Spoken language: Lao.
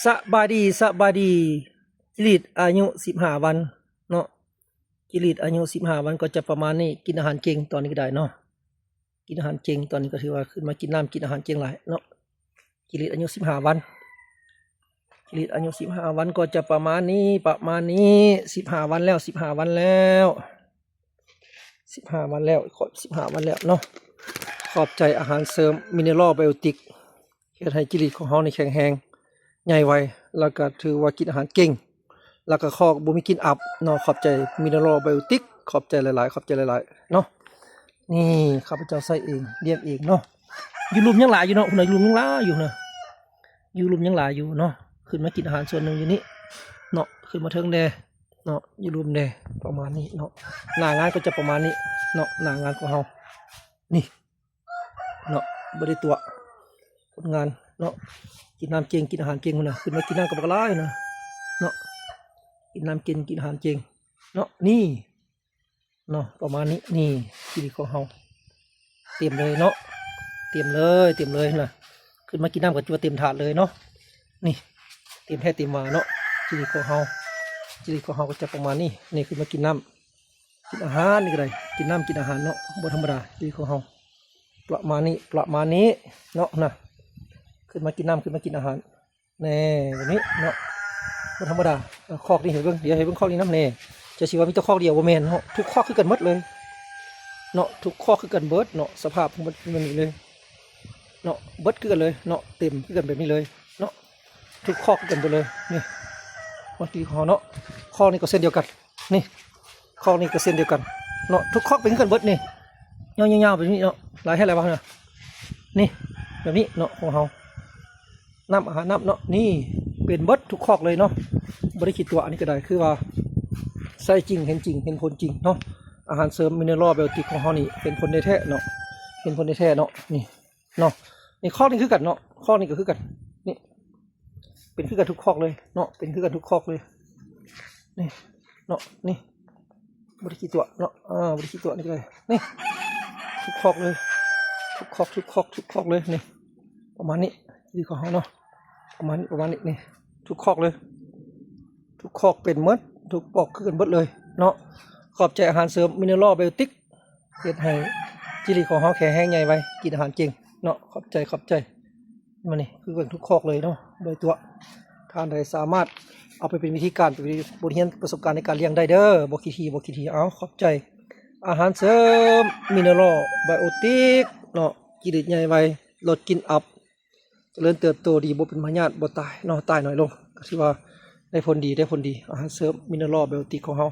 ສະບາຍດີ ສະບາຍດີ. ຈິລິດອາຍຸສິບຫ້າວັນເນາະ, ຈິລິດອາຍຸສິບຫ້າວັນກໍຈະປະມານນີ້. ກິນອາຫານເກັ່ງຕອນນີ້ກໍໄດ້ເນາະ, ກິນອາຫານເກັ່ງຕອນນີ້ກໍຖືວ່າຂຶ້ນມາກິນນ້ຳ ກິນອາຫານເກັ່ງຫຼາຍເນາະ. ຈິລິດອາຍຸສິບຫ້າວັນ, ຈິລິດອາຍຸສິບຫ້າວັນກໍຈະປະມານນີ້ ປະມານນີ້. ສິບຫ້າວັນແລ້ວ ສິບຫ້າວັນແລ້ວ ສິບຫ້າວັນແລ້ວ ຄອບສິບຫ້າວັນແລ້ວເນາະ. ຂອບໃຈອາຫານເສີມມິເນຣອລໄບໂອຕິກ ເຮັດໃຫ້ຈິລິດຂອງເຮົານີ້ແຂງແຮງ ໃຫຍ່ໄວ ແລ້ວກໍຖືວ່າກິນອາຫານເກັ່ງ ແລ້ວກໍຄອກບໍ່ມີກິ່ນອັບເນາະ. ຂອບໃຈມິເນຣອລໄບໂອຕິກ ຂອບໃຈຫຼາຍໆ ຂອບໃຈຫຼາຍໆເນາະ. ນີ້ຂ້າພະເຈົ້າໃຊ້ເອງ ລ້ຽງເອງເນາະ. ຢູ່ລຸ່ມຍັງຫຼາຍຢູ່ເນາະ ພຸ້ນນະ, ຢູ່ລຸ່ມຍັງຫຼາຍຢູ່ນະ, ຢູ່ລຸ່ມຍັງຫຼາຍຢູ່ເນາະ. ຂຶ້ນມາກິນອາຫານສ່ວນໜຶ່ງຢູ່ນີ້ເນາະ, ຂຶ້ນມາເທິງແດ່ເນາະ, ຢູ່ລຸ່ມແດ່ ປະມານນີ້ເນາະ. ໜ້າງານກໍຈະປະມານນີ້ເນາະ ໜ້າງານຂອງເຮົານີ້ເນາະ. ບໍ່ໄດ້ຕົວະ ຄົນງານເນາະ, ກິນນ້ຳເກັ່ງ ກິນອາຫານເກັ່ງພຸ້ນນະ. ຂຶ້ນມາກິນນ້ຳກໍບັກຫຼາຍນະເນາະ, ກິນນ້ຳເກັ່ງ ກິນອາຫານເກັ່ງເນາະ. ນີ້ ເນາະ ປະມານນີ້. ນີ້ ຈີ່ຫຼີ່ຂອງເຮົາເຕັມເລີຍເນາະ, ເຕັມເລີຍ ເຕັມເລີຍນະ. ຂຶ້ນມາກິນນ້ຳກໍຈະວ່າເຕັມຖາດເລີຍເນາະ. ນີ້ ເຕັມແທ້ເຕັມວ່າເນາະ ຈີ່ຫຼີ່ຂອງເຮົາ. ຈີ່ຫຼີ່ຂອງເຮົາກໍຈະປະມານນີ້. ນີ້ ຂຶ້ນມາກິນນ້ຳ ກິນອາຫານນີ້ກໍໄດ້, ກິນນ້ຳກິນອາຫານເນາະ, ບໍ່ທຳມະດາ ຈີ່ຫຼີ່ຂອງເຮົາ. ປະມານນີ້ ປະມານນີ້ເນາະນະ. ຂຶ້ນມາກິນນ້ຳ ຂຶ້ນມາກິນອາຫານ. ແນ່ ແບບນີ້ເນາະ ບໍ່ທຳມະດາ. ຄອກນີ້ໃຫ້ເບິ່ງ ດຽວໃຫ້ເບິ່ງຄອກນີ້ນຳແນ່. ຈະຊິວ່າມີແຕ່ຄອກດຽວ ບໍ່ແມ່ນເນາະ, ທຸກຄອກຄືກັນໝົດເລີຍເນາະ, ທຸກຄອກຄືກັນເບິດເນາະ. ສະພາບຂອງມັນເປັນແບບນີ້ເລີຍເນາະ, ເບິດຄືກັນເລີຍເນາະ, ເຕັມຄືກັນແບບນີ້ເລີຍເນາະ, ທຸກຄອກຄືກັນເບິດເລີຍ. ນີ້ ມາທີ່ຂອງເຮົາເນາະ, ຄອກນີ້ກໍເຊັ່ນດຽວກັນ. ນີ້ ຄອກນີ້ກໍເຊັ່ນດຽວກັນເນາະ, ທຸກຄອກເປັນຄືກັນເບິດນີ້. ຍາວໆ ຍາວໆ ແບບນີ້ເນາະ, ຫຼາຍແທ້ຫຼາຍວ່ານະ. ນີ້ ແບບນີ້ເນາະ ຂອງເຮົາ ນ້ຳ ອາຫານນ້ຳເນາະ. ນີ້ ເປັນເບິດທຸກຄອກເລີຍເນາະ, ບໍ່ໄດ້ຄິດຕົວະ. ອັນນີ້ກໍໄດ້ ຄືວ່າໃຊ້ຈິງ ເຫັນຈິງ ເຫັນຜົນຈິງເນາະ. ອາຫານເສີມມິເນຣອລໄບໂອຕິກຂອງເຮົານີ້ ເຫັນຜົນແທ້ໆເນາະ, ເຫັນຜົນແທ້ໆເນາະ. ນີ້ເນາະ ນີ້ ຄອກນີ້ຄືກັນເນາະ, ຄອກນີ້ກໍຄືກັນ. ນີ້ ເປັນຄືກັນທຸກຄອກເລີຍເນາະ, ເປັນຄືກັນທຸກຄອກເລີຍ. ນີ້ເນາະ ນີ້ ບໍ່ໄດ້ຂີ້ຕົວະເນາະ, ອ່າ ບໍ່ໄດ້ຂີ້ຕົວະ. ນີ້ກໍໄດ້ ນີ້ ທຸກຄອກເລີຍ, ທຸກຄອກ ທຸກຄອກ ທຸກຄອກເລີຍ. ນີ້ ປະມານນີ້ ທີ່ຂອງເຮົາເນາະ, ປະມານນີ້ ປະມານນີ້. ນີ້ ທຸກຄອກເລີຍ, ທຸກຄອກເປັນໝົດ, ທຸກຄອກຄືກັນເບິດເລີຍເນາະ. ຂອບໃຈອາຫານເສີມມິເນຣອລໄບໂອຕິກ ເຮັດໃຫ້ຈີ່ຫຼີ່ຂອງເຮົາແຂງແຮງໃຫຍ່ໄວ, ກິນອາຫານເກັ່ງເນາະ. ຂອບໃຈ ຂອບໃຈ. ມານີ້ ຄືເບິ່ງທຸກຄອກເລີຍເນາະ, ໂດຍຕົວະ. ທ່ານໃດສາມາດເອົາໄປເປັນວິທີການ ເປັນບົດຮຽນປະສົບການໃນການລ້ຽງໄດ້ເດີ, ບໍ່ຂີ້ຖີ່ ບໍ່ຂີ້ຖີ່. ເອົາ ຂອບໃຈອາຫານເສີມມິເນຣອລໄບໂອຕິກເນາະ, ຈີ່ຫຼີ່ໃຫຍ່ໄວ, ລົດກິ່ນອັບ, ຈະເລີນເຕີບໂຕດີ, ບໍ່ເປັນພະຍາດ, ບໍ່ຕາຍເນາະ, ຕາຍໜ້ອຍລົງ. ກໍຖືວ່າໄດ້ຜົນດີ ໄດ້ຜົນດີ. ອາຫານເສີມມິເນຣອລໄບໂອຕິກຂອງເຮົາ